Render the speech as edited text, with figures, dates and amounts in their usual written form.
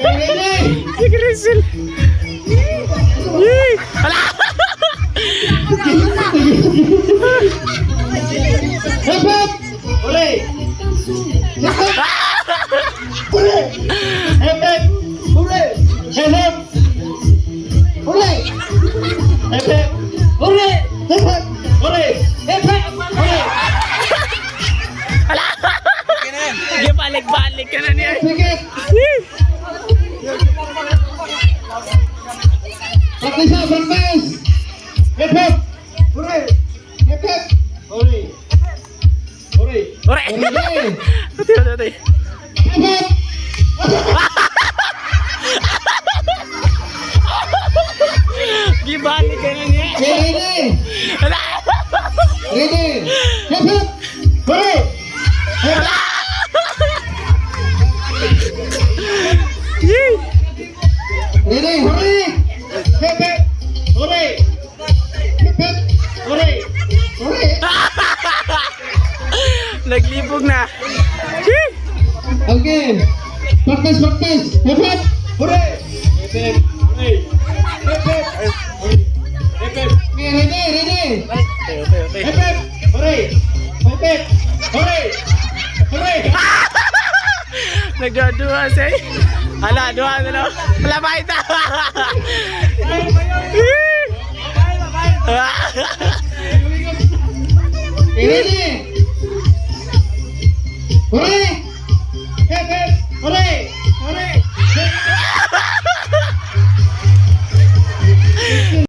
Ready? Si Crisel. Yee! Hala! Hep hep! Hooray! Hep hep! Hooray! Hep hep! Hooray! Hep hep! Hooray! Hep hep! Hooray! Hep hep! Hooray! Hep hep! Hooray! Hala! Gibalik-balik ka na niya. Sige! Yee! Practice na, practice! Hep hep! Hooray! Hep hep! Hooray! Hooray! Ore! Hooray! Ate, ate, ate. Hep hep! Gibalik ka na niya. Ready? Hala! Ready? Hep hep! Hooray! Hep hep! Yee! Ready? Hooray! Hep hep! Hooray! Hep hep! Hooray! Hooray! Naglibog na. Yee! Okay. Practice, practice. Hep hep! Hooray! Hep hep! Hooray! Hep hep! Hooray! Hep hep! Okay, ready, ready. Ate, ate, ate. Hep hep! Hooray! Hep hep! Hooray! Hooray! Nagduha siya. Hala, duha na lang. Hala, pakita. Okay, ready. Hooray!